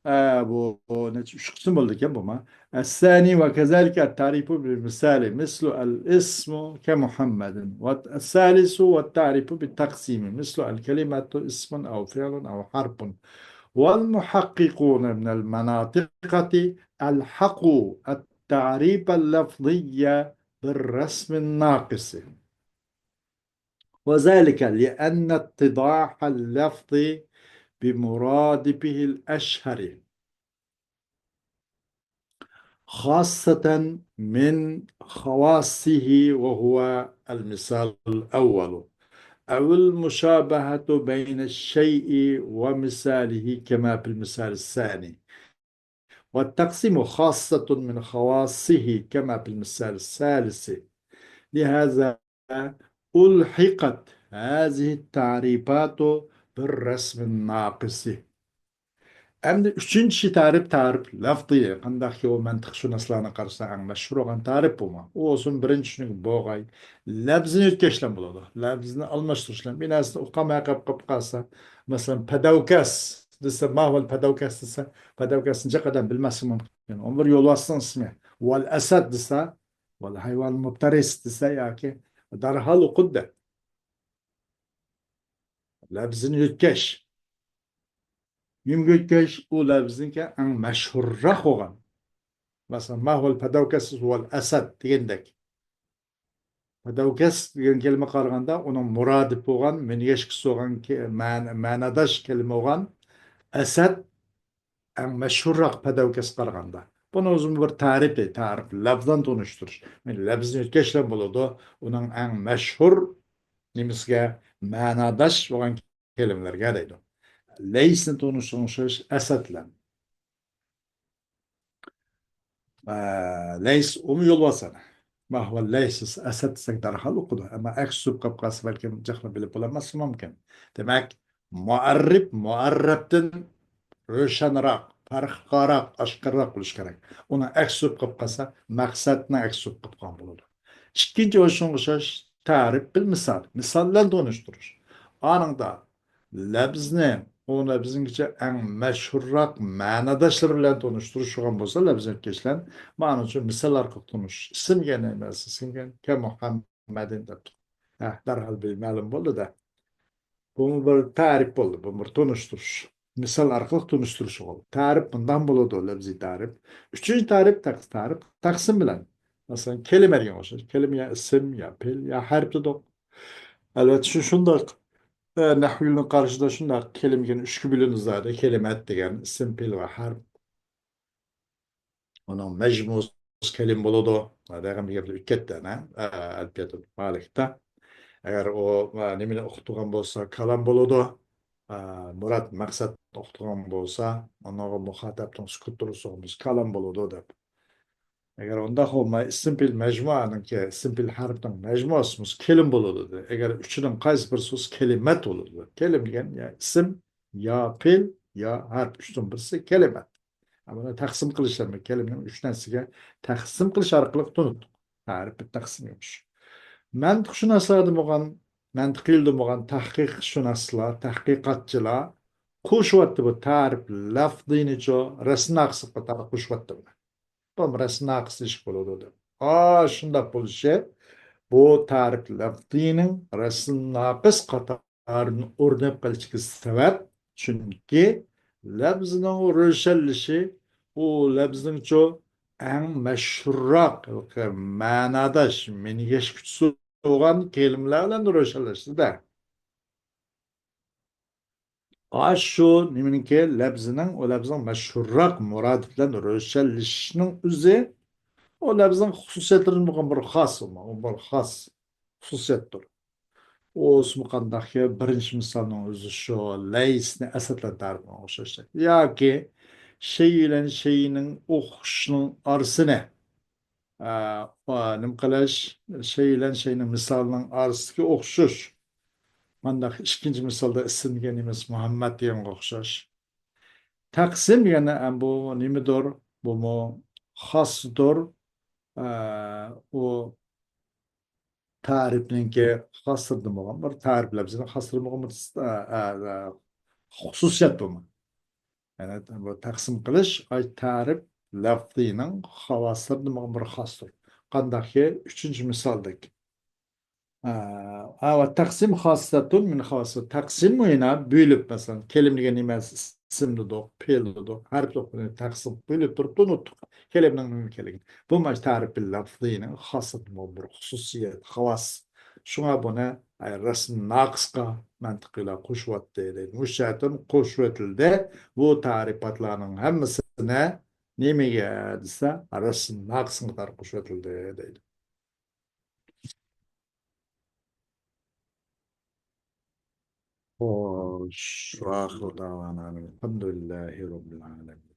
ئە، بۇ، بۇ نەچچە، ئۈچ قىسىم بولىدىكەن بۇمۇ. الثاني وكذلك التعريف بالمثال مثل الاسم كمحمد. والثالث والتعريف بالتقسيم مثل الكلمة اسم أو فعل أو حرف. والمحققون من المناطقة ألحقوا التعريف اللفظي بالرسم الناقص. وذلك لأن اتضاح اللفظ بمرادفه الأشهر، خاصة من خواصه وهو المثال الأول، أو المشابهة بين الشيء ومثاله كما في المثال الثاني، والتقسيم خاصة من خواصه كما في المثال الثالث. لهذا ألحقت هذه التعريفات بالرسم الناقص. ئەمدى ئۈچىنچى تەرىپ، تەرىپ لەفزىي. قانداقكى ئۇ مەنتىقشۇناسلارنى قارىسا ئەڭ مەشھۇر بولغان تەرىپ بۇمۇ. ئۇ بولسۇن بىرىنچى چۈشىنىك بولغاي. لەپزىنى يۆتكەشلەم بولىدۇ. لەپزىنى ئالماشتۇرۇشلام. بىر نەرسىنى ئۇقالماي قېلىپ قالسا، مەسىلەن، پەدەۋكەس دېسە، ما ھۇۋەل پەدەۋكەس دېسە، پەدەۋكەسنى جىق ئادەم بىلمەسلىكى مۇمكىن. ئۇ بىر يولۋاسنىڭ ئىسمى. ۋەل ئەسەد دېسە، ۋەل ھايۋان مۇپتەرىس دېسە ياكى دەرھال ئۇقىدۇ. لەپزىنى يۆتكەش. نېمىگە يۆتكەش؟ ئۇ لەپزنىڭكى ئەڭ مەشھۇرراق بولغان. مەسىلەن، ما ھۇۋەل پەدەۋكەس ۋەل ئەسەد دېگەندەك. پەدەۋكەس دېگەن كەلىمە قارىغاندا، ئۇنىڭ مۇرادىپ بولغان، مۈنگەشكىسى بولغان كە-، مەن-، مەناداش كەلىمە بولغان ئەسەد ئەڭ مەشھۇرراق پەدەۋكەسكە قارىغاندا. بۇنىڭ ئۆزىمۇ بىر تەرىپى، تەرىپ، لەپزىنى تونۇشتۇرۇش. مەن لەپزىنى يۆتكەشلەم بولىدۇ، ئۇنىڭ ئەڭ مەشھۇر نېمىسىگە، مەناداش بولغان كەلىمىلەرگە دەيدۇ. لەيسنى تونۇشتۇرۇش ئەسەد بىلەن. ئە، لەيس ئۇمۇ يولۋاس ئەنە. ما ھۇۋە لەيس ئەسەد دېسەك دەرھال ئۇقىدۇ. ئەمما ئەكس سۈرۈپ قاپ قالسا بەلكىم جىقلا بىلىپ بولالماسلىقى مۇمكىن. دېمەك، مۇئەررىپ مۇئەررەپتىن روشەنراق، پەرقلىقراق، ئاشكارىراق بولۇشى كېرەك. ئۇنىڭ ئەكس سۈرۈپ قاپ قالسا مەقسەتنىڭ ئەكس سۈرۈپ قاپ قالغان بولىدۇ. ئىككىنچى ئوشۇنغا ئوخشاش تەرىپ بىل مىسال. مىسال بىلەن تونۇشتۇرۇش. ئانىڭدا لەپزنى، ئۇ لەپزنىڭكىچە ئەڭ مەشھۇرراق مەنىداشلىرى بىلەن تونۇشتۇرۇشىدىغان بولسا لەپزىنى يۆتكەشلەن، مانا شۇ مىسال ئارقىلىق تونۇش. ئىسىم دېگەن نېمە؟ ئىسىم دېگەن كە مۇھەممەدىن دەپتۇ. ھە، دەرھال بىل-، مەلۇم بولدى-دە. بۇمۇ بىر تەرىپ بولدى، بۇ بىر تونۇشتۇرۇش. مىسال ئارقىلىق تونۇشتۇرۇش بولدى. تەرىپ مۇنداق بولىدۇ، لەپزىي تەرىپ. ئۈچىنچى تەرىپ، تەق-، تەرىپ تەقسىم بىلەن. مەسىلەن، كەلىمە دېگەن ئوخشاش. كەلىمە يا ئىسىم، يا پېئىل، يا ھەرپ دېدۇق. ئەلۋەتتە، شۇ، شۇنداق، ئە، نەھۋىيلىكنىڭ قارىشىدا شۇنداق كەلىمىگە ئۈچكە بۆلىنىدۇ زادى. كەلىمەت دېگەن ئىسىم، پېئىل ۋە ھەرپ. ئۇنىڭ مەجمۇسى كەلىمە بولىدۇ. دېگەن بىر گەپلەر ئۆتكەتتى، ئەنە، ئە، ئەلپىيەتۇل مالىكتا. ئەگەر ئۇ، ئە، نېمىنى ئوقۇتىدىغان بولسا، كالام بولىدۇ. ئە، مۇراد، مەقسەت ئوقۇتىدىغان بولسا، ئۇنىڭغا مۇخاتەپنىڭ سۈكۈت تۇرۇشىغا بولسا، كالام بولىدۇ دەپ. ئەگەر ئۇنداق بولماي، ئىسىم پېئىل مەجمۇئەنىڭكى، ئىسىم پېئىل ھەرپنىڭ مەجمۇئەسى بولسا كېلىم بولىدۇ. ئەگەر ئۈچىنىڭ قايسى بىرسى بولسا كېلىمەت بولىدۇ. كېلىم دېگەن يا ئىسىم، يا پېئىل، يا ھەرپ، ئۈچتىن بىرسى كېلىمەت. بۇنى تەقسىم قىلىش، كېلىمنىڭ ئۈچ نەرسىگە تەقسىم قىلىش ئارقىلىق تونۇتتۇق. تەرىپى تەقسىم قىلىش. مەنتىقشۇناسلاردا بولغان مەنتىقىي ئىلىدە بولغان تەھقىقشۇناسلار، تەھقىقاتچىلار قوشۇۋەتتى بۇ تەرىپ لەفزىنىچۇ رەسىم ناقىسلىق قاتارىغا قوشۇۋەتتى بۇنى. بۇ رەسىم ناقىس دېيىشكە بولىدۇ دەپ. ئا، شۇنداق بولۇشى، بۇ تەرىپ لەفزىنىڭ رەسىم ناقىس قاتارىدىن ئورۇن ئېلىپ قېلىشىدىكى سەۋەب، چۈنكى لەفزىنىڭ روشەنلىشى، ئۇ لەفزنىڭچۇ ئەڭ مەشھۇرراق مەناداش، مېنىگەشكۈچىسى بولغان كەلىمىلەر بىلەن روشەنلەشتى-دە. ئاشۇ نېمىنىڭكى لەپزىنىڭ، ئۇ لەپزىنىڭ مەشھۇرراق مۇرادى بىلەن روشەنلىشىشنىڭ ئۆزى، ئۇ لەپزىنىڭ خۇسۇسىيەتلىرىدىن بولغان بىر خاس، ئۇ بىر خاس خۇسۇسىيەتتۇر. ئۇ ئوسما قانداقكى بىرىنچى مىسالنىڭ ئۆزى شۇ، لەيسنى ئەسەتلەر تەرىپىگە ئوخشاش. ياكى شەيئى بىلەن شەيئىنىڭ ئوخشىشىنىڭ ئارىسىنى، ئە، ئە، نېمە قىلىش، شەيئى بىلەن شەيئىنىڭ مىسالىنىڭ ئارىسىدىكى ئوخشىش. مانداق ئىككىنچى مىسالدا ئىسىمگە نېمىسى مۇھەممەد دېگەنگە ئوخشاش. تەقسىم يەنە ئەم بۇ نېمىدۇر؟ بۇمۇ خاسدۇر. ئە، ئۇ تەرىپنىڭكى خاسلىرىدىن بولغان بىر تەرىپ لەپزىنىڭ خاسلىرىدىن بولغان بىر، ئە، ئە، ئە، خۇسۇسىيەت بۇمۇ. يەنى بۇ تەقسىم قىلىش ئاي تەرىپ لەفزىنىڭ خاۋاسلىرىدىن بولغان بىر خاستۇر. قانداقكى ئۈچىنچى مىسالدەك. ئە، ئە، ۋە تەقسىم خاسسەتۇن مىن خاۋاسى. تەقسىم مۇينا بۆلۈپ، مەسىلەن، كەلىم دېگەن نېمە؟ ئىسىم دېدۇق، پېئىل دېدۇق، ھەرپ دېدۇق، بۇنى تەقسىم بۆلۈپ تۇرۇپ تونۇتتۇق. كەلىمنىڭ نېمە ئىكەنلىكىنى. بۇ مانا تەرىپى لەفزىنىڭ خاسسەتۇن بىر خۇسۇسىيەت، خاۋاس. شۇڭا بۇنى، ئە، رەسىم ناقىسقا مەنتىقىيلار قوشۇۋەتتى دەيدۇ. مۇشۇ جەھەتتىن قوشۇۋېتىلدى. بۇ تەرىپاتلارنىڭ ھەممىسىنى نېمىگە دېسە، رەسىم ناقىسىنىڭ قاتارىغا قوشۇۋېتىلدى دەيدۇ. خوش، ۋە ئاخىرۇ دەۋانا ئەنىل ھەمدۇلىللاھى رەببىل ئالەمىن.